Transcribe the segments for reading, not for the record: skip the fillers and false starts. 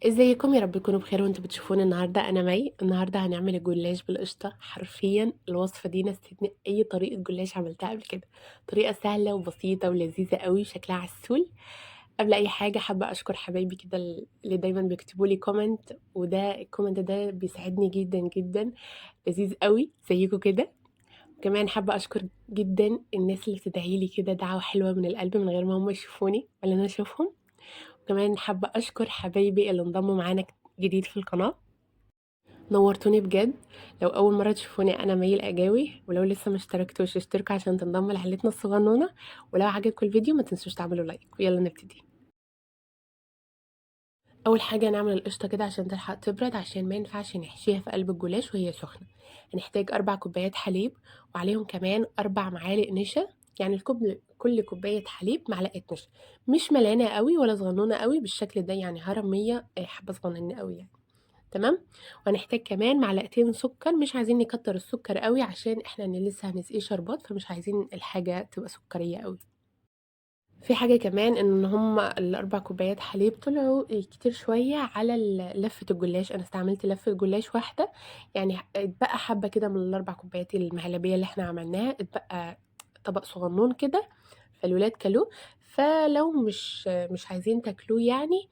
ازيكم؟ يا رب تكونوا بخير وانتوا بتشوفونا النهارده. انا مي. النهارده هنعمل الجلاش بالقشطه. حرفيا الوصفة دي نسيتني اي طريقه جلاش عملتها قبل كده. طريقه سهلة وبسيطة ولذيذه قوي، شكلها عسول. قبل اي حاجة حابة اشكر حبايبي كده اللي دايما بيكتبوا لي comment، وده ال comment ده بيساعدني جدا جدا، لذيذ قوي زيكم كده. كمان حابة اشكر جدا الناس اللي بتدعي لي كده دعوه حلوة من القلب من غير ما هم يشوفوني ولا انا اشوفهم. كمان حابة أشكر حبايبي اللي انضموا معانا جديد في القناة، نورتوني بجد. لو أول مرة تشوفوني أنا مي الأجاوي، ولو لسه ما اشتركتوش اشتركوا عشان تنضموا لعيلتنا الصغنونة، ولو عجبكم الفيديو ما تنسوش تعملوا like. ويلا نبتدي. أول حاجة نعمل القشطة كده عشان تلحق تبرد، عشان ما ينفعش نحشيها في قلب الجلاش وهي سخنة. هنحتاج 4 كوبايات حليب، وعليهم كمان 4 معالق نشا، يعني كل كوباية حليب معلقة نشا، مش مليانة قوي ولا صغنونة قوي بالشكل ده، يعني هرم 100، حبة صغننة قوي يعني. تمام. وهنحتاج كمان معلقتين سكر، مش عايزين نكتر السكر قوي عشان احنا لسه هنسقيه شربات، فمش عايزين الحاجة تبقى سكرية قوي. في حاجة كمان ان هم ال4 كوبايات حليب طلعوا كتير شوية على لفة الجلاش. انا استعملت لفة جلاش واحدة، يعني اتبقى حبة كده من ال4 كوبايات المهلبية اللي احنا عملناها، اتبقى طبق صغنون كده فالولاد كلوه. فلو مش عايزين تاكلوه يعني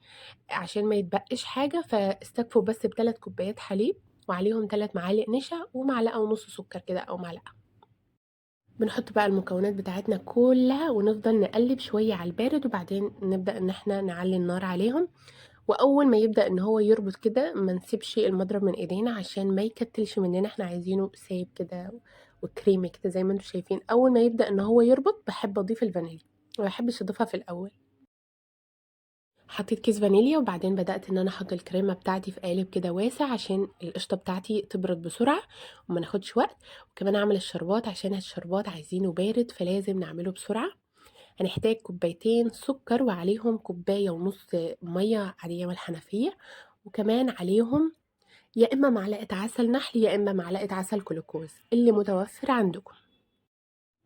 عشان ما يتبقاش حاجة، فاستكفوا بس ب3 كوبايات حليب وعليهم 3 معالق نشا ومعلقة ونص سكر كده او معلقة. بنحط بقى المكونات بتاعتنا كلها ونفضل نقلب شوية على البارد، وبعدين نبدأ ان احنا نعلي النار عليهم. واول ما يبدأ ان هو يربط كده ما نسيبش المضرب من ايدينا عشان ما يكتلش مننا، احنا عايزينه سايب كده وكريمي كده زي ما انتم شايفين. اول ما يبدأ ان هو يربط بحب اضيف الفانيليا، ما بحبش اضيفها في الاول. حطيت كيس فانيليا، وبعدين بدأت ان انا احط الكريمة بتاعتي في قالب كده واسع عشان القشطة بتاعتي تبرد بسرعة وما ناخدش وقت. وكمان اعمل الشربات عشان الشربات عايزينه بارد فلازم نعمله بسرعة. هنحتاج كوبايتين سكر وعليهم كوباية ونص مية عادية من الحنفية، وكمان عليهم يا اما معلقة عسل نحل يا اما معلقة عسل كلوكوز اللي متوفر عندكم.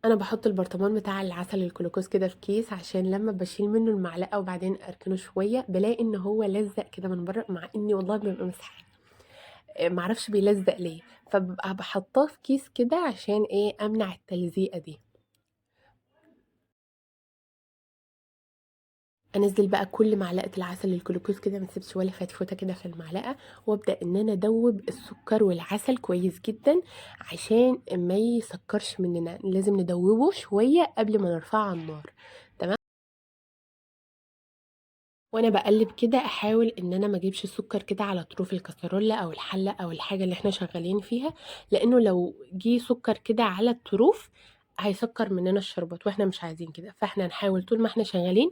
انا بحط البرطمان بتاع العسل الكلوكوز كده في كيس عشان لما بشيل منه المعلقة وبعدين اركنه شوية بلاقي ان هو لزق كده من بره، مع اني والله ببقى مسحاه معرفش بيلزق ليه، فببقى بحطاه في كيس كده عشان ايه؟ امنع التلزيقه دي. انزل بقى كل معلقه العسل الكلوكوز كده، ما تسيبش ولا فتفوته كده في المعلقة، وابدا ان انا ادوب السكر والعسل كويس جدا عشان ما يسكرش مننا، لازم ندوبه شوية قبل ما نرفعه على النار. تمام. وانا بقلب كده احاول ان انا ما اجيبش السكر كده على طروف الكسرولة او الحلة او الحاجة اللي احنا شغالين فيها، لانه لو جه سكر كده على الطروف هيسكر مننا الشربات واحنا مش عايزين كده. فاحنا نحاول طول ما احنا شغالين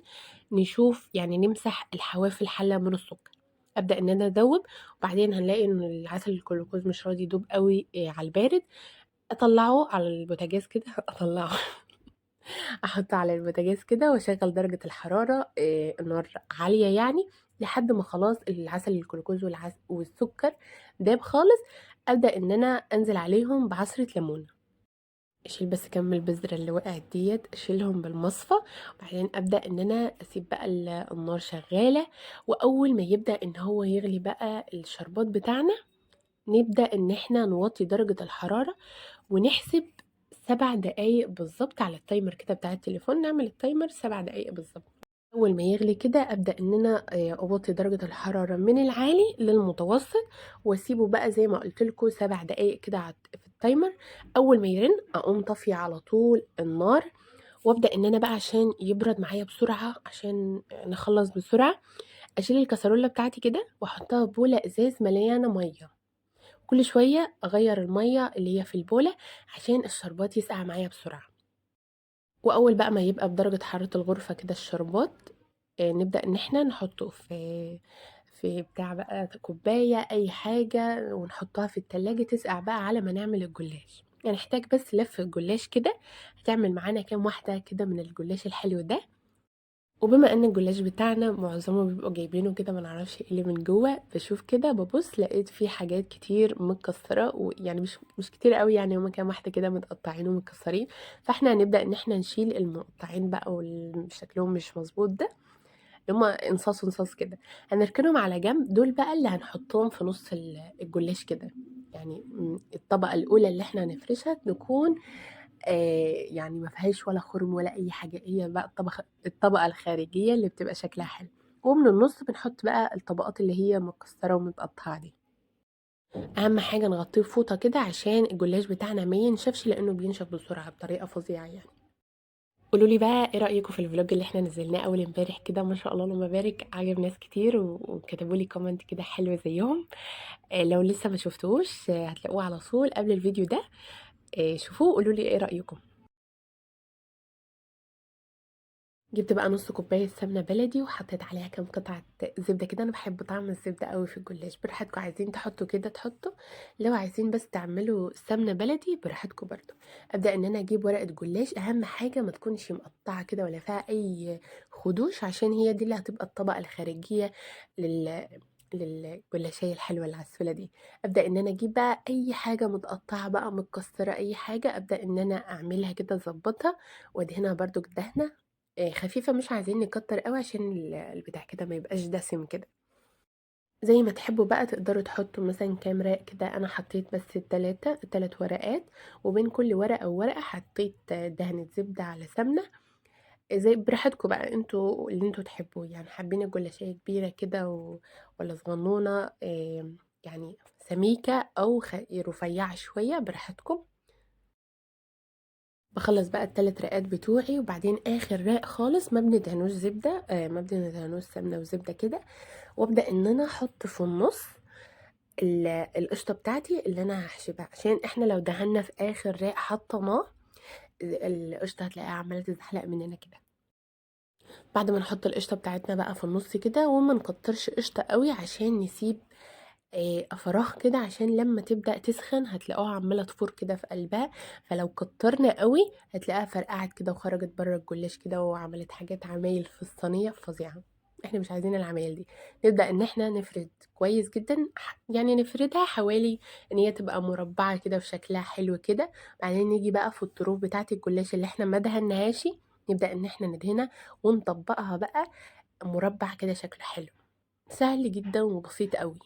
نشوف، يعني نمسح الحواف الحلة من السكر. ابدا ان انا ادوب، وبعدين هنلاقي ان العسل الكلوكوز مش راضي يدوب قوي على البارد، اطلعه على البوتاجاز كده، اطلعه احطه على البوتاجاز كده واشغل درجة الحرارة، النار عالية يعني، لحد ما خلاص العسل الكلوكوز والسكر داب خالص. ابدا ان انا انزل عليهم بعصرة ليمونة، اشيل بس كم البذرة اللي وقعت ديت، اشيلهم بالمصفى، وبعدين ابدا ان انا اسيب بقى النار شغالة. واول ما يبدا ان هو يغلي بقى الشربات بتاعنا نبدا ان احنا نوطي درجة الحرارة ونحسب 7 دقايق بالظبط على ال timer كده بتاع التليفون، نعمل ال timer 7 دقايق بالظبط. اول ما يغلي كده ابدا ان انا، اوطي درجة الحرارة من العالي للمتوسط، واسيبه بقى زي ما قلت لكم 7 دقايق كده في ال timer. اول ما يرن اقوم طافية على طول النار، وابدا ان انا بقى عشان يبرد معايا بسرعة عشان نخلص بسرعة اشيل الكسرولة بتاعتي كده واحطها في بوله ازاز مليانة مية، كل شوية اغير المية اللي هي في البوله عشان الشربات يسقع معايا بسرعة. واول بقى ما يبقى بدرجة حرارة الغرفة كده الشربات، نبدا ان احنا نحطه في بتاع بقى كوباية اي حاجة، ونحطها في التلاجة تسقع بقى على ما نعمل الجلاش. نحتاج بس لف الجلاش كده، هتعمل معانا كام واحدة كده من الجلاش الحلو ده. وبما ان الجلاش بتاعنا معظمه بيبقوا جايبينه كده ما نعرفش ايه اللي من جوه، بشوف كده ببص لقيت فيه حاجات كتير متكسره، ويعني مش كتير قوي، يعني هما كام واحدة كده متقطعين ومتكسرين. فاحنا هنبدا ان احنا نشيل المقطعين بقى واللي شكلهم مش مظبوط ده. اللي هُم انصاص، انصاص كده، هنركنهم على جنب. دول بقى اللي هنحطهم في نُص الجلاش كده، يعني الطبقة الأولى اللي إحنا هنفرشها نكون يعني ما فيهاش ولا خُرم ولا أي حاجة، هي بقى الطبقة الخارجية اللي بتبقى شكلها حلو، ومن النُص بنحط بقى الطبقات اللي هي متكسرة ومتقطعة دي. أهم حاجة نغطيه بفوطة كده عشان الجلاش بتاعنا ما ينشفش، لأنه بينشف بسرعة بطريقة فظيعة يعني. قولوا لي بقى إيه رأيكم في الفلوج اللي إحنا نزلناه أول امبارح كده؟ ما شاء الله اللهم بارك، عجب ناس كتير وكتبوا لي comment كده حلو زيهم. لو لسه ما شفتوش، هتلاقوه على طول قبل الفيديو ده، شوفوه وقولوا لي إيه رأيكم. جبت بقى نص كوباية سمنة بلدي وحطيت عليها كام قطعة زبدة كده، أنا بحب طعم الزبدة قوي في الجلاش، براحتكم عايزين تحطوا كده تحطوا، لو عايزين بس تعملوا سمنة بلدي براحتكم برضو. أبدأ إن أنا أجيب ورقة جلاش، أهم حاجة ما تكونش مقطعة كده ولا فيها أي خدوش، عشان هي دي اللي هتبقى الطبقة الخارجية للجلاشية الحلوة العسولة دي. أبدأ إن أنا أجيب بقى أي حاجة متقطعة بقى متكسرة أي حاجة، أبدأ إن أنا أعملها كده أظبطها وأدهنها برضو دهنة خفيفة، مش عايزين نكتر قوي عشان البتاع كده ما يبقاش دسم كده. زي ما تحبوا بقى تقدروا تحطوا مثلا كام رق كده، انا حطيت بس التلات ورقات، وبين كل ورقة وورقة حطيت دهنة زبدة على سمنة، زي براحتكم بقى انتوا اللي انتوا تحبوه، يعني حابين الجلاشية كبيرة كده ولا صغنونة، يعني سميكة او رفيعة شوية، براحتكم. بخلص بقى التلات رقات بتوعي، وبعدين اخر رق خالص ما بندهنوش زبدة، ما بندهنوش سمنة وزبدة كده، وابدأ ان انا احط في النص القشطة بتاعتي اللي انا هحشبها، عشان احنا لو دهنا في اخر رق حطيناه القشطة هتلاقيها عمالة تزحلق مننا كده. بعد ما نحط القشطة بتاعتنا بقى في النص كده، وما نكترش قشطة قوي عشان نسيب فراغ كده، عشان لما تبدأ تسخن هتلاقوها عمالة تفور كده في قلبها، فلو كترنا قوي هتلاقيها فرقعت كده وخرجت بره الجلاش كده وعملت حاجات عمايل في الصينية فظيعة. احنا مش عايزين العمايل دي. نبدأ ان احنا نفرد كويس جدا، يعني نفردها حوالي ان هي تبقى مربعة كده وشكلها حلو كده. بعدين نيجي بقى في الطروف بتاعة الجلاش اللي احنا ما دهناهاش، نبدأ ان احنا ندهنها ونطبقها بقى مربع كده شكله حلو. سهل جدا وبسيط قوي.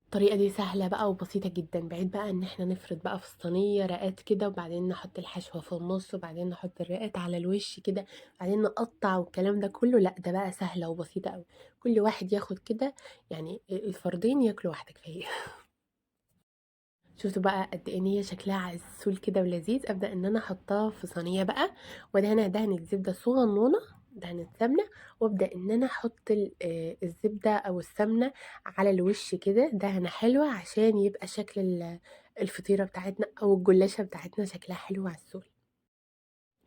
الطريقة دي سهلة بقى وبسيطة جدا، بعيد بقى ان احنا نفرد بقى في الصينية رقات كده، وبعدين نحط الحشوة في النص، وبعدين نحط الرقات على الوش كده، وبعدين نقطع والكلام ده كله. لا ده بقى سهلة وبسيطة قوي، كل واحد ياخد كده، يعني الفردين ياكلوا واحدة كفاية. شفتوا بقى قد ايه ان هي شكلها عسول كده ولذيذ. ابدا ان انا احطها في صينية بقى، وادهنها دهنة زبدة صغنونة، دهنة سمنة، وابدا ان انا احط الزبدة او السمنة على الوش كده دهنة حلوة، عشان يبقى شكل الفطيرة بتاعتنا او الجلاشة بتاعتنا شكلها حلو وعسول.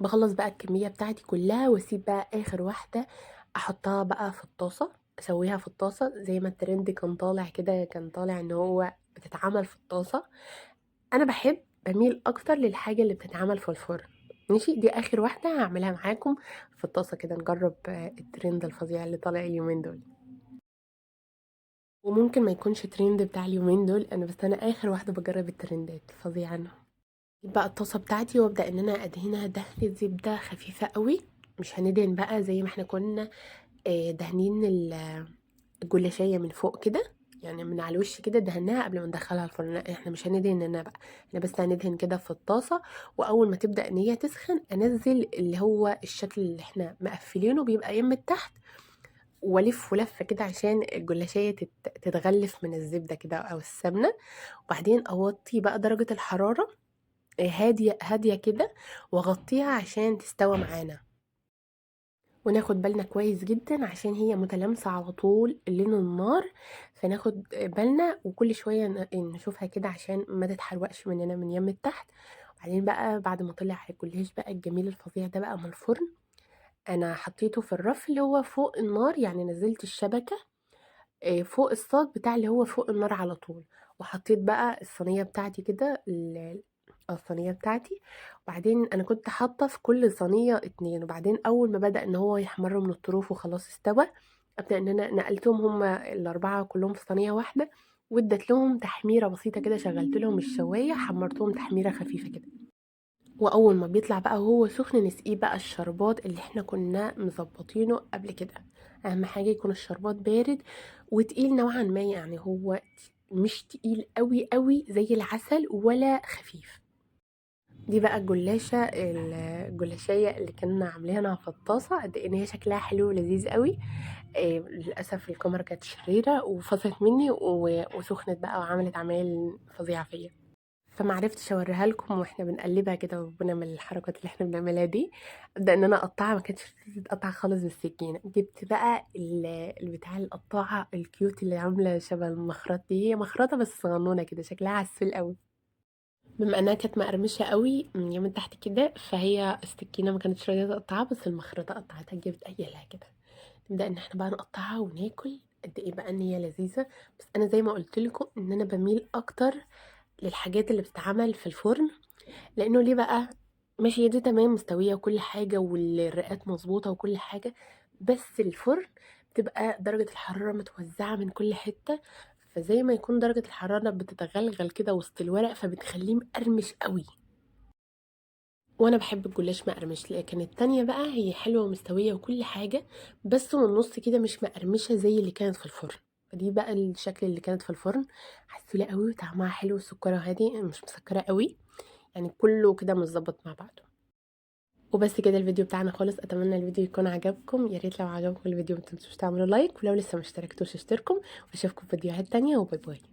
بخلص بقى الكمية بتاعتي كلها، واسيب بقى اخر واحدة احطها بقى في الطاسة، اسويها في الطاسة زي ما الترند كان طالع كده، كان طالع ان هو بتتعمل في الطاسة. انا بميل اكتر للحاجة اللي بتتعمل في الفرن. ماشي، دي اخر واحدة هعملها معاكم في الطاسة كده، نجرب الترند الفظيع اللي طالع اليومين دول. وممكن ما يكونش ترند بتاع اليومين دول، بس انا اخر واحدة بجرب الترندات فظيعة. انا بقى الطاسة بتاعتي، وابدأ ان انا ادهنها دهنة زبدة خفيفة قوي، مش هندهن بقى زي ما احنا كنا، دهنين الجلاشية من فوق كده، يعني من على الوش كده دهناها قبل ما ندخلها الفرن. لا احنا مش هندهن هنا بقى، احنا بس هندهن كده في الطاسة، واول ما تبدأ ان هي تسخن انزل اللي هو الشكل اللي احنا مقفلينه، بيبقى يم تحت، والف لفة كده عشان الجلاشية تتغلف من الزبدة كده او السمنة. وبعدين اوطي بقى درجة الحرارة هادية هادية كده، واغطيها عشان تستوى معانا. وناخد بالنا كويس جدا عشان هي متلامسة على طول لين النار، فناخد بالنا وكل شوية نشوفها كده عشان ما تتحرقش مننا من يم تحت. وبعدين بقى بعد ما طلع الجلاش بقى الجميل الفظيع ده بقى من الفرن، انا حطيته في الرف اللي هو فوق النار، يعني نزلت الشبكة، فوق الصاج بتاع اللي هو فوق النار على طول، وحطيت بقى الصينية بتاعتي كده، الصينية بتاعتي. وبعدين انا كنت حاطة في كل صينية 2، وبعدين اول ما بدأ ان هو يحمر من الطروف وخلاص استوى، ابدأ ان انا نقلتهم هما ال4 كلهم في صينية واحدة، واديت لهم تحميرة بسيطة كده، شغلت لهم الشواية، حمرتهم تحميرة خفيفة كده. واول ما بيطلع بقى وهو سخن نسقيه بقى الشربات اللي احنا كنا مظبطينه قبل كده. أهم حاجة يكون الشربات بارد وتقيل نوعًا ما، يعني هو مش تقيل أوي، أوي زي العسل ولا خفيف. دي بقى الجلاشة الجلاشية اللي كنا عاملينها في الطاسة، قد إيه إن هي شكلها حلو ولذيذ أوي. للأسف الكاميرا كانت شريرة وفصلت مني وسخنت بقى وعملت عمايل فظيعة فيّا، فما عرفتش أوريها لكم وإحنا بنقلبها كده وبنعمل الحركات اللي إحنا بنعملها دي. أبدأ إن أنا أقطعها، ما كانتش بتتقطع خالص بالسكينة، جبت بقى البتاع القطاعة ال cute اللي عاملة شبه المخرطة دي، هي مخرطة بس صغنونة كده شكلها عسول أوي. بما إنها كانت مقرمشة أوي من تحت كده، فهي السكينة ما كانتش راضية تقطعها، بس المخرطة قطعتها، جبت أجلها كده. نبدأ إن إحنا بقى نقطعها وناكل. قد إيه بقى إن هي لذيذة. بس أنا زي ما قلت لكم إن أنا بميل أكتر للحاجات اللي بتتعمل في الفرن، لأنه ليه بقى؟ ماشي هي دي تمام مستوية وكل حاجة والرقات مظبوطة وكل حاجة، بس الفرن بتبقى درجة الحرارة متوزعة من كل حتة، فزي ما يكون درجة الحرارة بتتغلغل كده وسط الورق، فبتخليه مقرمش قوي. وانا بحب الجلاش مقرمش. لكن التانية بقى هي حلوة ومستوية وكل حاجة، بس من النص كده مش مقرمشة زي اللي كانت في الفرن. فدي بقى الشكل اللي كانت في الفرن، عسولة قوي وطعمها حلو، وسكرها هادي مش مسكرة قوي، يعني كله كده متظبط مع بعضه. وبس كده الفيديو بتاعنا خلص. اتمنى الفيديو يكون عجبكم، يا ريت لو عجبكم الفيديو ما تنسوش تعملوا like، ولو لسه ما اشتركتوش اشتركوا، واشوفكم في فيديوهات تانية، و bye bye.